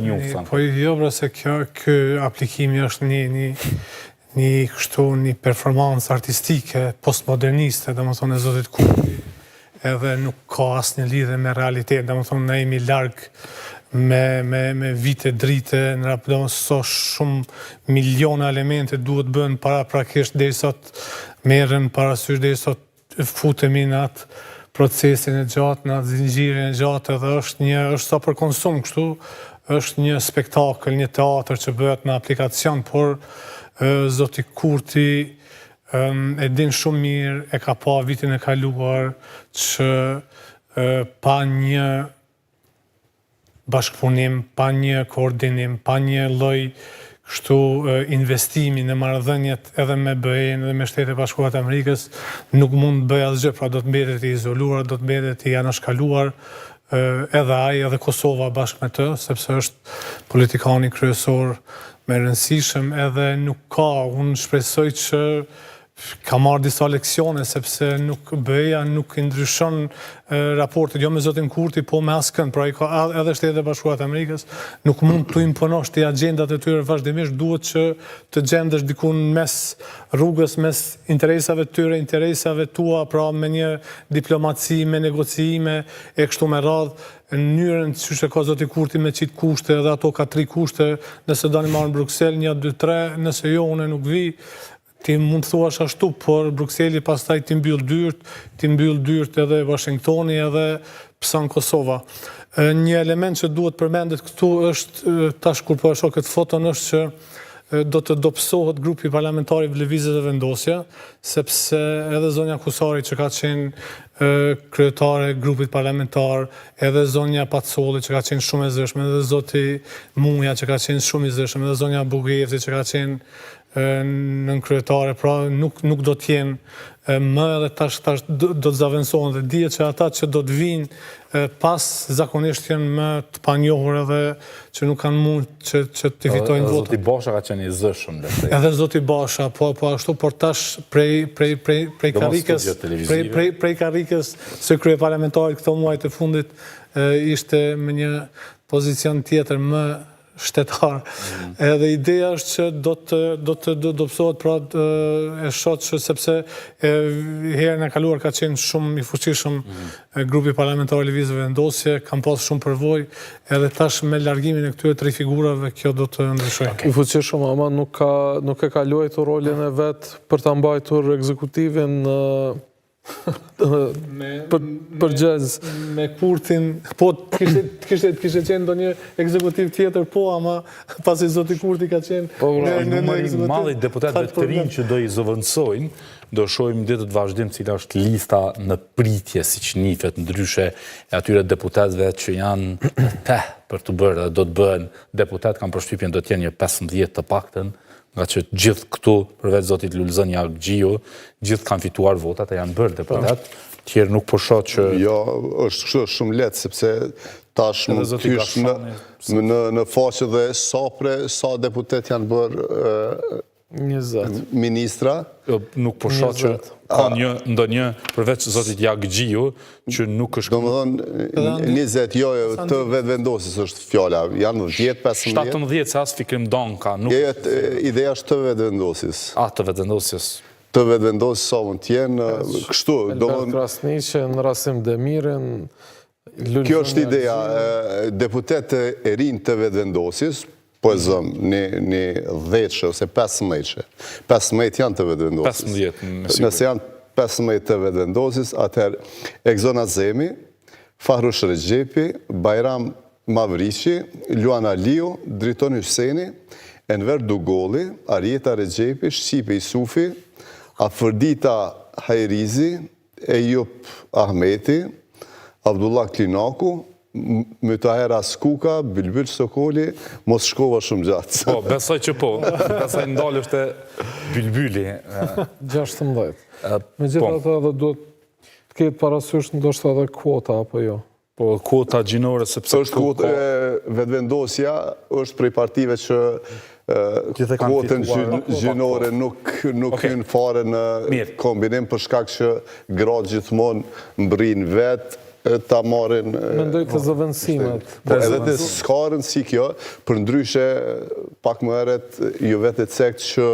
Njoftën. Po jo bre se kjo ky aplikimi është një një një kështu një performancë artistike postmoderniste, domethënë e zotit Kurti, edhe nuk ka asnjë lidhje me realitet, domethënë ne jemi larg me me me vite drite në rap, domethënë sa shumë miliona elemente duhet bëhen paraprakisht derisa të merren parasysh derisa futemi në atë procesin e gjatë, në atë zinxhirin e gjatë edhe është një, është sa për konsum kështu, është një spektakël, një teatër që bëhet në aplikacion, por zoti Kurti e din shumë mirë, e ka pa vitin e kaluar që pa një bashkëpunim, pa një koordinim, pa një lloj kështu investimi në marrëdhëniet edhe me BE-në dhe me Shtetet e Bashkuara të Amerikës, nuk mund të bëjë asgjë, pra do të mbetet i izoluar, do të mbetet i anashkaluar edhe ai edhe Kosova bashkë me të, sepse është politikani kryesor më i rëndësishëm edhe nuk ka, unë shpresoj që Ka marrë disa leksione, sepse nuk BE-ja nuk i ndryshon raportet, jo me zotin Kurti, po me askënd, pra i ka edhe Shtetet e Bashkuara të Amerikës, nuk mund t'u imponosh ti agjendat e tyre vazhdimisht, duhet që të gjendesh diku në mes rrugës, mes interesave të tyre, interesave tua, pra me një diplomaci, me negociime e kështu me radhë, në mënyrën qysh e ka zoti Kurti me qitë kushte edhe ato ka tri kushte, nëse doni me ardhë në Bruksel, 1, 2, 3, nëse jo, unë nuk vi, Ti mund të thuash ashtu, por Brukseli pastaj t'i mbyll dyert, t'i mbyll dyert edhe Washingtoni edhe pëson Kosova. Një element që duhet përmendet këtu është, tash kur po e shoh këtë foton, është që do të dobësohet grupi parlamentar i Lëvizjes Vetëvendosje, sepse edhe zonja Kusari që ka qenë kryetare e grupit parlamentar, edhe zonja Pacolli që ka qenë shumë e zëshme, edhe zoti Muja që ka qenë shumë i zëshëm, edhe zonja Bogujevci që ka qenë nënkryetare, pra nuk nuk do të jenë më edhe tash tash do të zavendësohen dhe dihet që ata që do të vijnë pas zakonisht janë më të panjohur edhe që nuk kanë mund që që të fitojnë votat. Edhe zoti Basha ka qenë i zëshëm, le të Edhe zoti Basha, po po ashtu, por tash prej prej prej prej karrikës prej prej prej karrikës së kryeparlamentarit këto muajt e fundit ishte me një pozicion tjetër më shtetar. Mm. Edhe ideja është që do të do të dobësohet pra e shoh që sepse e, herën e kaluar ka qenë shumë i fuqishëm mm. grupi parlamentar i Lëvizjes Vetëvendosje, kanë pas shumë përvojë, edhe tash me largimin e këtyre tri figurave kjo do të ndryshojë. Okay. I fuqishëm ama nuk ka nuk e ka luajtur rolin e vet për ta mbajtur ekzekutivin në me për përgjegjës me Kurtin, po të kishte të kishte të kishte qenë ndonjë ekzekutiv tjetër, po ama pasi zoti Kurti ka qenë po, pra, në në në ekzekutiv. Madhi deputetëve të rinj që do i zëvendësojnë, do shohim ditët vazhdim cila është lista në pritje siç njifet ndryshe e atyre deputetëve që janë te për të bërë dhe do të bëhen deputet, kam përshtypjen do të jenë një 15 të paktën, Nga që gjithë këtu, përveç zotit Lulzon Jagxhiu, gjithë kanë fituar votat e janë bërë deputet, tjerë nuk po shoh që... Jo, është kështu, është shumë lehtë, sepse tash mund të hysh në, në, në faqe dhe sa pre, sa deputet janë bërë ministra. Jo, nuk po shoh që ka një, ndonjë, përveç zotit Jagxhiu, që nuk është... Domethënë, 20, jo, jo, të Vetëvendosjes është fjala, janë 10, 15... 17, se as Fikrim Danka, nuk... Jo, jo, ideja është të Vetëvendosjes. A, të Vetëvendosjes. Të Vetëvendosjes sa mund t'jenë, kështu... Elbert Krasniqin, Rasim Demirin, Kjo është ideja, deputetët e rinj të Vetëvendosjes, po e zëmë, një, një dhjetëshe ose pesëmbëdhjetëshe. 15 janë të Vetëvendosjes. 15, me siguri. Nëse janë 15 të Vetëvendosjes, atëherë Egzon Azemi, Fahrush Rexhepi, Bajram Mavriqi, Luan Aliu, Driton Hyseni, Enver Dugolli, Arjeta Rexhepi, Shqipe Isufi, Afërdita Hajrizi, Ejup Ahmeti, Avdullah Klinaku, Mytaher Haskuka, Bylbyl Sokoli, mos shkova shumë gjatë. Po, besoj që po. Besoj ndalesh te Bylbyli. 16. Megjithatë po. edhe duhet të ketë parasysh ndoshta edhe kuota apo jo. Po, kuota gjinore, sepse është kuota Vetëvendosja është prej partive që kuotën gjinore nuk nuk hyn fare në kombinim për shkak që gratë gjithmonë mbërrijnë vetë. ta marrin... Mendoj te zëvendësimet. Po edhe te s'ka rëndësi kjo, përndryshe pak më herët ju vetë e cekët që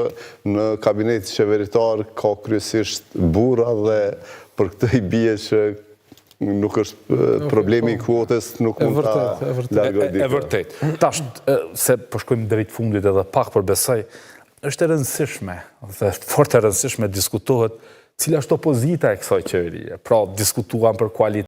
në kabinet qeveritar ka kryesisht burra dhe për këtë i bie që nuk është problemi i po. kuotës, nuk mund ta largoj dikë. E vërtet. Tash, se po shkojmë drejt fundit edhe pak, por besoj, është e rëndësishme, dhe fort e rëndësishme diskutohet cila është opozita e kësaj qeverie. Pra, diskutuam për kualitet.